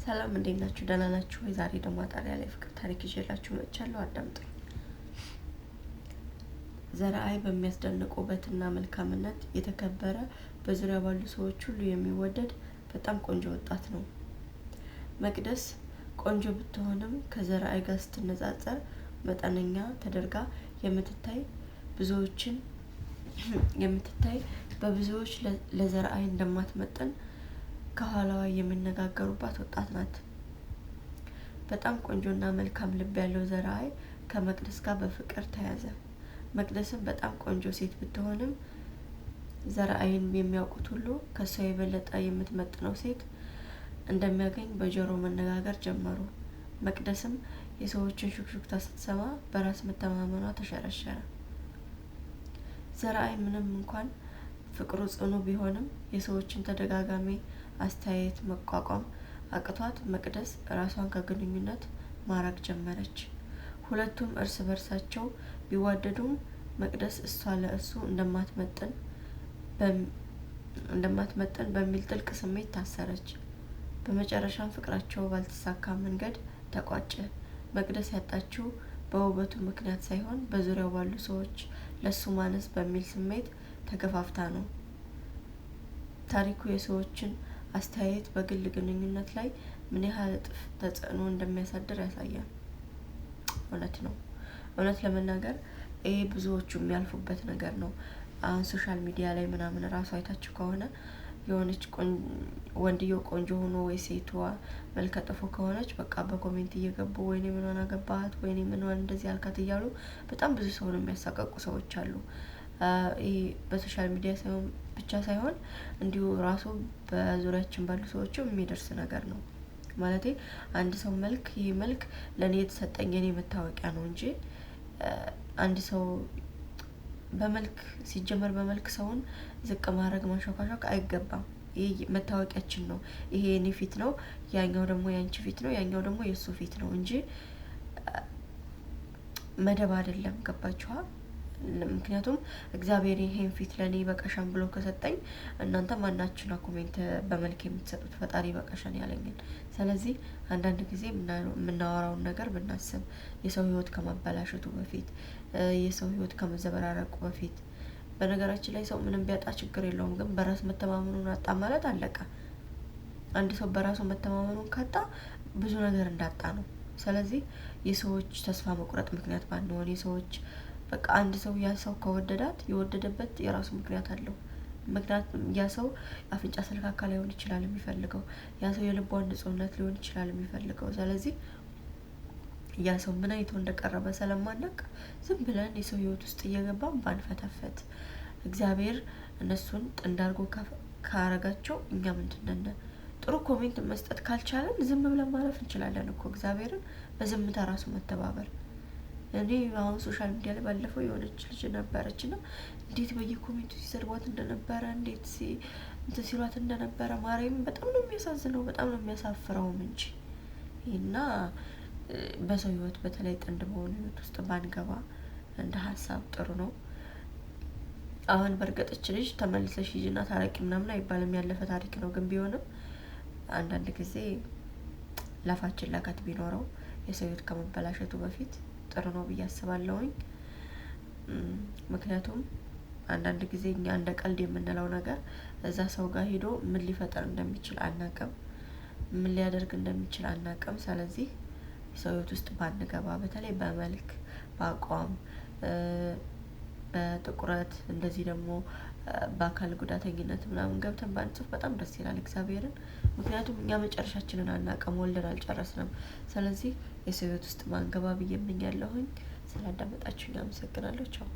ሰላም እንዴት ናችሁ? ደህና ናችሁ ወይ? ዛሬ ደግሞ አጠር ያለ የፍቅር ታሪክ ይዤላችሁ መጥቻለሁ። አዳምጡኝ። ዘርአይ በሚያስደንቅ ውበትና መልካምነት የተከበረ፣ በዙሪያ ባሉ ሰዎች ሁሉ የሚወደድ በጣም ቆንጆ ወጣት ነው። መቅደስ ቆንጆ ብትሆንም ከዘርአይ ጋር ስትነጻጸር መጠነኛ ተደርጋ የምትታይ ብዙዎችን የምትታይ በብዙዎች ለዘርአይ እንደማትመጥን ከኋላዋ የሚነጋገሩባት ወጣት ናት። በጣም ቆንጆና መልካም ልብ ያለው ዘርአይ ከመቅደስ ጋር በፍቅር ተያዘ። መቅደስም በጣም ቆንጆ ሴት ብትሆንም ዘርአይን የሚያውቁት ሁሉ ከሷ የበለጠ የምትመጥነው ሴት እንደሚያገኝ በጆሮ መነጋገር ጀመሩ። መቅደስም የሰዎችን ሹክሹክታ ስትሰማ በራስ መተማመኗ ተሸረሸረ። ዘርአይ ምንም እንኳን ፍቅሩ ጽኑ ቢሆንም የሰዎችን ተደጋጋሚ አስተያየት መቋቋም አቅቷት መቅደስ ራሷን ከግንኙነት ማራቅ ጀመረች። ሁለቱም እርስ በርሳቸው ቢዋደዱም መቅደስ እሷ ለእሱ እንደማትመጥን በሚል ጥልቅ ስሜት ታሰረች። በመጨረሻም ፍቅራቸው ባልተሳካ መንገድ ተቋጨ። መቅደስ ያጣችው በውበቱ ምክንያት ሳይሆን በዙሪያው ባሉ ሰዎች ለሱ ማነስ በሚል ስሜት ተገፋፍታ ነው። ታሪኩ የሰዎችን አስተያየት በግል ግንኙነት ላይ ምን ያህል እጥፍ ተጽዕኖ እንደሚያሳድር ያሳያል። እውነት ነው። እውነት ለመናገር ይሄ ብዙዎቹ የሚያልፉበት ነገር ነው። አሁን social media ላይ ምናምን ራሱ አይታችሁ ከሆነ የሆነች ወንድየው ቆንጆ ሆኖ ወይ ሴቷ መልከ ጥፉ ከሆነች በቃ በ comment እየገቡ ወይኔ ምኗን አገባሃት፣ ወይኔ ምኗን እንደዚህ አልካት እያሉ በጣም ብዙ ሰውን የሚያሳቀቁ ሰዎች አሉ። ይሄ በ social media ሳይሆን ብቻ ሳይሆን እንዲሁ ራሱ በዙሪያችን ባሉ ሰዎችም የሚደርስ ነገር ነው። ማለቴ አንድ ሰው መልክ፣ ይሄ መልክ ለእኔ የተሰጠኝ የኔ መታወቂያ ነው እንጂ አንድ ሰው በመልክ ሲጀመር በመልክ ሰውን ዝቅ ማድረግ ማንሾካሾክ አይገባም። ይሄ መታወቂያችን ነው። ይሄ የኔ ፊት ነው፣ ያኛው ደግሞ ያንቺ ፊት ነው፣ ያኛው ደግሞ የእሱ ፊት ነው እንጂ መደብ አይደለም። ገባችኋ? ምክንያቱም እግዚአብሔር ይሄን ፊት ለእኔ ይበቃሻል ብሎ ከሰጠኝ እናንተ ማናችሁና comment በመልክ የምትሰጡት? ፈጣሪ ይበቃሻል ያለኝን። ስለዚህ አንዳንድ ጊዜ የምናወራውን ነገር ብናስብ፣ የሰው ሕይወት ከማበላሸቱ በፊት፣ የሰው ሕይወት ከመዘበራረቁ በፊት። በነገራችን ላይ ሰው ምንም ቢያጣ ችግር የለውም፣ ግን በራስ መተማመኑን አጣ ማለት አለቀ። አንድ ሰው በራሱ መተማመኑን ካጣ ብዙ ነገር እንዳጣ ነው። ስለዚህ የሰዎች ተስፋ መቁረጥ ምክንያት ባንሆን፣ የሰዎች በቃ አንድ ሰው ያ ሰው ከወደዳት የወደደበት የራሱ ምክንያት አለው። ምክንያቱም ያ ሰው አፍንጫ ሰልካካ ላይሆን ይችላል የሚፈልገው፣ ያ ሰው የልቧን ንጹህነት ሊሆን ይችላል የሚፈልገው። ስለዚህ ያ ሰው ምን አይቶ እንደቀረበ ስለማናውቅ ዝም ብለን የሰው ህይወት ውስጥ እየገባን ባንፈተፈት፣ እግዚአብሔር እነሱን ጥንድ አድርጎ ካረጋቸው እኛ ምንድን ነን? ጥሩ comment መስጠት ካልቻለን ዝም ብለን ማለፍ እንችላለን እኮ፣ እግዚአብሔርን በዝምታ ራሱ መተባበር። እኔ አሁን social media ላይ ባለፈው የሆነች ልጅ ነበረች እና እንዴት በየ comment ኡ ሲሰድቧት እንደነበረ፣ እንዴት እንትን ሲሏት እንደነበረ፣ ማርያም በጣም ነው የሚያሳዝነው፣ በጣም ነው የሚያሳፍረውም እንጂ። እና በሰው ህይወት በተለይ ጥንድ በሆኑ ህይወት ውስጥ ባንገባ እንደ ሀሳብ ጥሩ ነው። አሁን በእርግጥ ልጅ ተመልሰሽ ሂጂና ታረቂ ምናምን አይባልም፣ ያለፈ ታሪክ ነው። ግን ቢሆንም አንዳንድ ጊዜ ላፋችን ለከት ቢኖረው የሰው ህይወት ከመበላሸቱ በፊት ጥሩ ነው ብዬ አስባለሁኝ። ምክንያቱም አንዳንድ ጊዜ እኛ እንደ ቀልድ የምንለው ነገር እዛ ሰው ጋር ሄዶ ምን ሊፈጠር እንደሚችል አናውቅም፣ ምን ሊያደርግ እንደሚችል አናውቅም። ስለዚህ ሰው ህይወት ውስጥ ባንገባ፣ በተለይ በመልክ፣ በአቋም፣ በጥቁረት፣ እንደዚህ ደግሞ በአካል ጉዳተኝነት ምናምን ገብተን ባንጽፍ በጣም ደስ ይላል እግዚአብሔርን። ምክንያቱም እኛ መጨረሻችንን አናውቅም፣ ወልደን አልጨረስንም። ስለዚህ የሰው ህይወት ውስጥ ባንገባ ብዬ እመኛለሁኝ። ስላዳመጣችሁኝ አመሰግናለሁ። ቻው።